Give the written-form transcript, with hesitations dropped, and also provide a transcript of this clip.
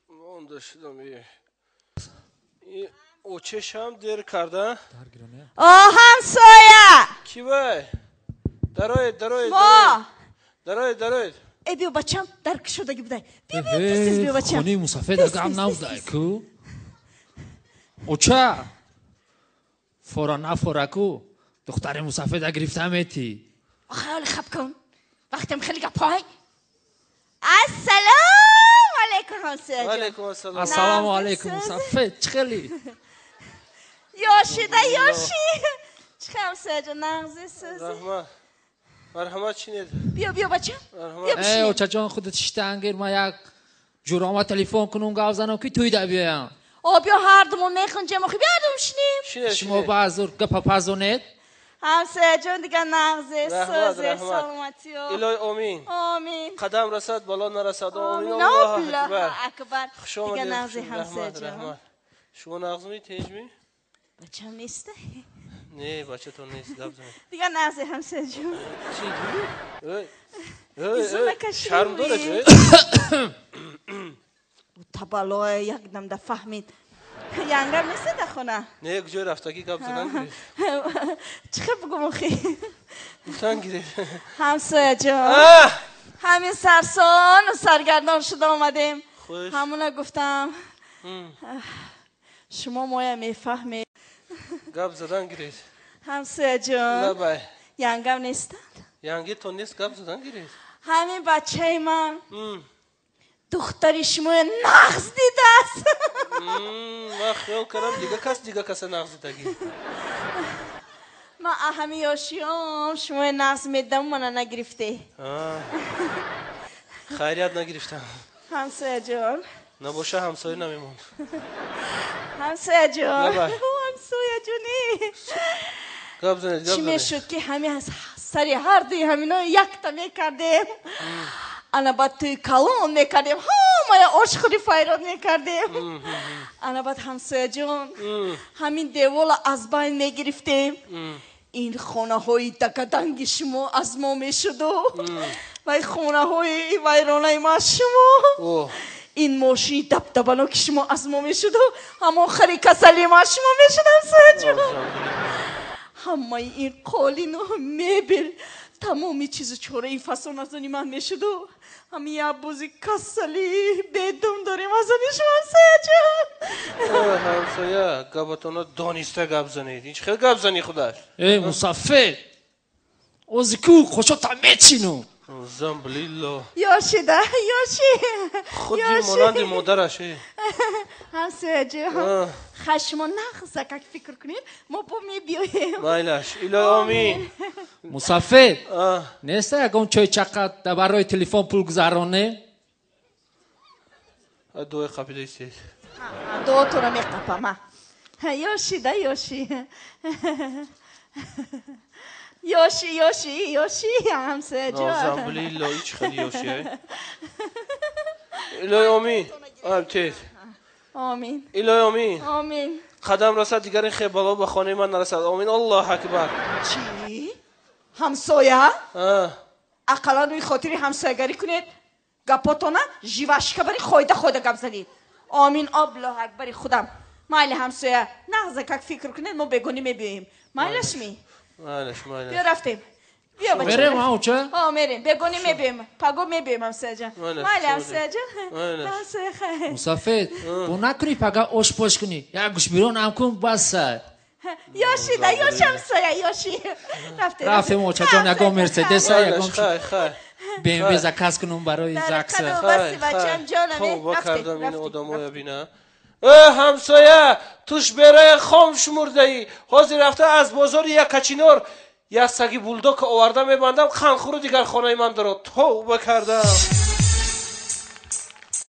Монда шудам. Очешам дер карда. О, ҳамсоя! Ки вай? Дароед, дароед. Мо! Дароед, дароед. Э, биё, бачам, дар кушодаги будай. Биё, биё, тез, биё, бачам. Хонаи мусафед агам навдай ку. Оча! Фора нафора ку. Духтари мусафеда гирифта метӣ. Охе, хаб кун. Вақтам хеле гапҳой. Ассалому алайкум, ҳамсояҷон. Алайкум ассалом. Ассалому алайкум, мусафед. Чӣ хели? Ёшида, ёши. Чӣ ҳамсояҷон, нағзи сӯзи. Раҳмат. Марҳамат, чинед. Биё, биё, бачам. Марҳамат. Биё, Э, бишинед. очаҷон, худат шиштаангир, ман як ҷурома телефон кунум, гап занам, ки тӯйда биёям. О, биё, ҳардумон мехунҷем, охи, биё, ҳардум шинем. Шинед, Шумо шинед. баъзур гапа пазонед. Ҳамсояҷон, дига нағзе, Раҳмат, сӯзе, раҳмат. саломатиё. Илоҳи омин. Омин. Қадам расад, бало нарасад. Омин. Омин. Аллоҳу Аллоҳу акбар. акбар. Хуш Дига омадед. нағзе, Раҳмат, ҳамсояҷон. раҳмат. Шумо нағзми, тинҷми? Бачам неста? Не, бачатон нест, гап занед. Дига нағзе, ҳамсояҷон. Чӣ? Эй, эй, Изу эй, накашӣ. шарм доред, эй? Табалое якдам да фаҳмид. Янгам неста дар хона? Не, куҷои рафтагӣ, гап задан гиред. Чӣ хел бугум охи? Гуфтан гиред. Ҳамсояҷон. А! Ҳамин сарсону саргардон шуда омадем. Хуш. Ҳамуна гуфтам. Шумо моя мефаҳмед. Гап задан гиред. Ҳамсояҷон. Лабай. Янгам нестанд? Янгитон нест, гап задан гиред. Ҳамин бачаи ман духтари шумоя нағз дидааст. Ман хиёл кардам, дига кас дига каса нағз дидагӣ. Ман ҳамин ёшиём шумоя нағз медам, мана нагирифте. А, хайрият нагирифтам. Ҳамсояҷон. Набоша, ҳамсоя намемонд. Ҳамсояҷон. Лабай. Ҳамсояҷони. Гап занед, гап Чӣ занед. мешуд, ки ҳамин аз сари ҳардуи ҳамино якта мекардем, ана баъд тӯи калон мекардем, ҳамая ошхӯри файрод мекардем, ана баъд, ҳамсояҷон, ҳамин девола аз байн мегирифтем, ин хонаҳои дакаданги шумо аз мо мешуду вай хонаҳои вайронаи мо аз шумо, О, ин мошини дабдабаноки шумо аз мо мешуду ҳамон хари касали мо аз шумо мешуд, ҳамсояҷон. Ҳамаи ин қолину мебел, тамоми чизу чораи фасон аз они ман мешуду ҳамин як бузи касали бедум дорем, аз они шумо, ҳамсояҷон. Ой, ҳамсоя, гапатона дониста гап занед. Ин чӣ хел гап зани худаш? Э, мусафед. Ози ку қошота мечину. Замблилло. Ёшида, ёши. Худи Ёши. монанди модараш, э. Ҳамсояҷон. А, Хай, шумо нағза как фикр кунед, мо бо мебиёем. Майлаш, илоҳи омин. Мусафед. А, Неста ягон чой чақа да барои телефон пул гузароне? Дуои қапида истед. Дуотонро меқапама. Ёшида, ёши, ёши, ёши, ёши, ҳамсояҷон. Замблилло, ин чӣ хели ёши, э? Илоҳи омин. Тез. Омин. Илоҳи омин. Омин. Қадам расад, дигар ин хел бало ба хонаи ман нарасад. Омин, Аллоҳу акбар. Чӣ, ҳамсоя? А, Ақаллан рӯи хотири ҳамсоягарӣ кунед, гапотона живашка бари хойда хойда гап занед. Омин, Аллоҳу акбари худам. Майли, ҳамсоя, нағза как фикр кунед, мо бегонӣ мебиёем. Майлашми? Майлаш, майлаш. Биё, рафтем, биё, бача. Мерем, а, оча? Ҳо, мерем, бегонӣ мебиёем, паго мебиёем, ҳамсояҷон. Майлаш, Майли, шумо ҳамсояҷон. Майлаш. Ҳамсоя, хайр. Мусафед, бо накунӣ пага ош пош кунӣ. Як гӯшбирон ҳам кун, басай. Ёшида, ёши, ҳамсоя, ёши. Рафтем. Рафтем, очаҷон, ягон Мерседеса, Майлаш, ягон хай, хай. БМВ заказ кунум барои ЗАГСа. Баси, бачам, ҷонам. Тавба Рафтем, кардам, ин рафтем, одамоя рафтем. бина. Э, ҳамсоя, туш бераи хом шумурдаӣ. Ҳозир рафта аз бозори як качинор як саги булдог оварда мебандам, қанхӯру дигар хонаи ман дорад. Тавба кардам.